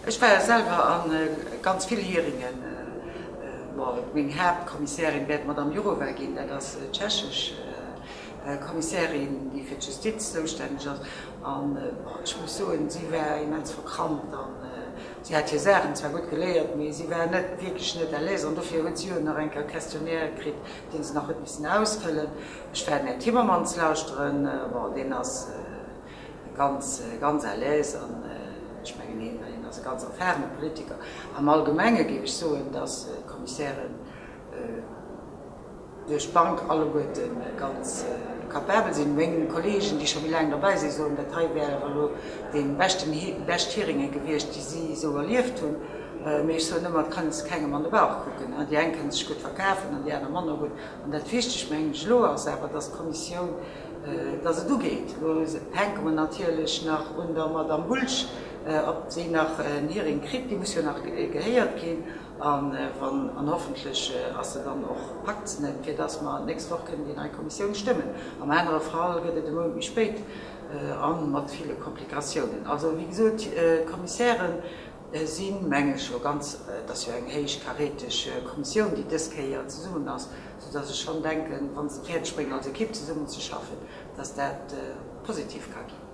Ech war selwer a ganz vill Hearingen. Bon, meng Haaptkommissärin wäert d'Madame Jourová ginn, dat ass d'tschechesch Kommissärin, déi fir d'Justiz zoustänneg ass. An ech muss soen, si war immens verkrampt an si hat hir Saachen zwar gutt geléiert, mee si war net, wierklech net à l'aise. An dofir huet si jo nach eng Kéier e Questionnaire kritt, dee se nach huet missen ausfëllen. Ech war den Här Timmermans lauschteren, bon, deen ass ganz, ganz à l'aise an ech mengen, hien ass e ganz erfahrene Politiker. Am Allgemenge géif ech soen, dass d'Kommissären duerch d'Bank alleguerte ganz capabel sinn. Meng Kollegen, déi scho méi laang derbäi sinn, soen, dat hei wär awer elo dee beschten, bescht Hearinge gewiescht, déi si esou erlieft hunn. Mee ech soen ëmmer, et kann ee kengem an de Bauch kucken. Déi eng kënne sech gutt verkafen an déi aner manner gutt. An dat Wichtegt, mengen ech, elo ass awer, dass d'Kommissioun, dass et ugeet. Elo hänke mer natierlech nach un der Madamm Bulc, ob si nach en Hearing kritt. Déi muss jo nach gehéiert ginn. A wann, an hoffentlech ass se dann och, packt se net, fir dass mer d'nächst Woch kënnen déi nei Kommissioun stëmmen. Am anere Fall gëtt et e Mount méi spéit a mat ville Komplikatiounen. Also, wéi gesot, d'Kommissäre sinn, meng ech, jo ganz, et ass jo eng héichkaräteg Kommissioun, déi dës Kéier zesummen ass, soudass ech schonn denken, wa se et fäerdeg bréngen, als Ekipp zesummenzeschaffen, dass dat positiv ka ginn.